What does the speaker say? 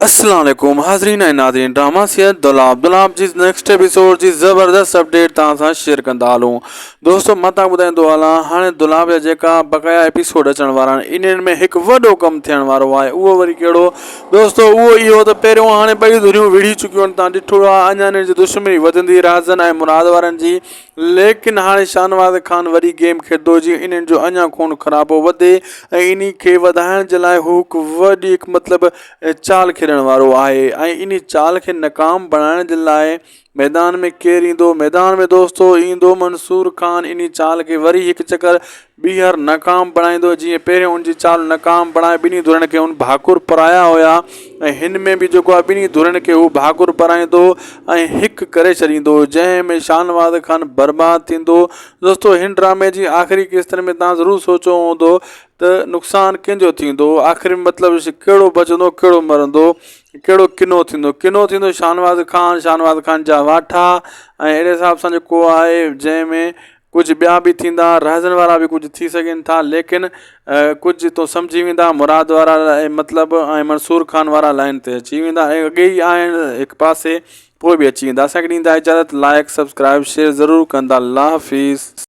السلام عليڪم حاضرين ۽ ناظرين ڊراما سيد دولاب دولاب جي نيڪسٽ ايپيسوڊ جي زبردست اپڊيٽ توهان سان شيئر ڪندا هلون دوستو مان توهان ٻڌائيندو هلان هاڻي دولاب جا جيڪا بقايا ايپيسوڊ اچڻ وارا آهن انهن ۾ هڪ وڏو ڪم ٿيڻ وارو آهي اهو وري ڪهڙو دوستو اهو اهو ته پهريون هاڻي ٻئي ڌريون وڙهي چڪيون آهن توهان ڏٺو آهي اڃا انهن جي دشمني وڌندي رازن ۽ مراد وارن جي ليڪن هاڻي شاهنواز خان وري گيم کيڏندو جيئن انهن جو اڃا خون خرابو وڌي ۽ انهي کي وڌائڻ جي لاء هو هڪ وڏي هڪ مطلب چال کيڏڻ وارو آهي ۽ انهي چال کي ناڪام بڻائڻ جي لاء ميدان ۾ ڪير ايندو ميدان ۾ دوستو ايندو منصور خان انهي چال کي وري هڪ چڪر ٻيهر ناڪام بڻائيندو جيئن پهريون ان جي چال ناڪام بڻائي ٻنهي ڌرين کي ان ڀاڪر پرايا هيا ۽ هن ۾ به جيڪو آهي ٻنهي ڌرين کي هو ڀاڪر پرائيندو ۽ هڪ ڪري ڇڏيندو جنهن ۾ شاهنواز خان برباد ٿيندو دوستو هن ڊرامي جي آخري قسطن ۾ تان ضرور سوچيو هوندو ته نقصان ڪنهن جو ٿيندو آخر ۾ مطلب ڪهڙو بچندو ڪهڙو مرندو ڪهڙو ڪنو ٿيندو ڪنو ٿيندو شاهنواز خان شاهنواز خان جا واٺا ۽ اهڙي حساب سان جيڪو آهي جنهن ۾ ڪجهه ٻيا به ٿيندا رهزن وارا به ڪجهه ٿي سگهن ٿا ليڪن ڪجهه تو سمجهي ويندا مراد وارا مطلب ۽ منصور خان وارا لائن تي اچي ويندا ۽ اڳي ئي آهن هڪ پاسي پوء به اچي ويندا اسان کي ڏيندا اجازت لائڪ سبسڪرائب شيئر ضرور ڪندا الله حافظ.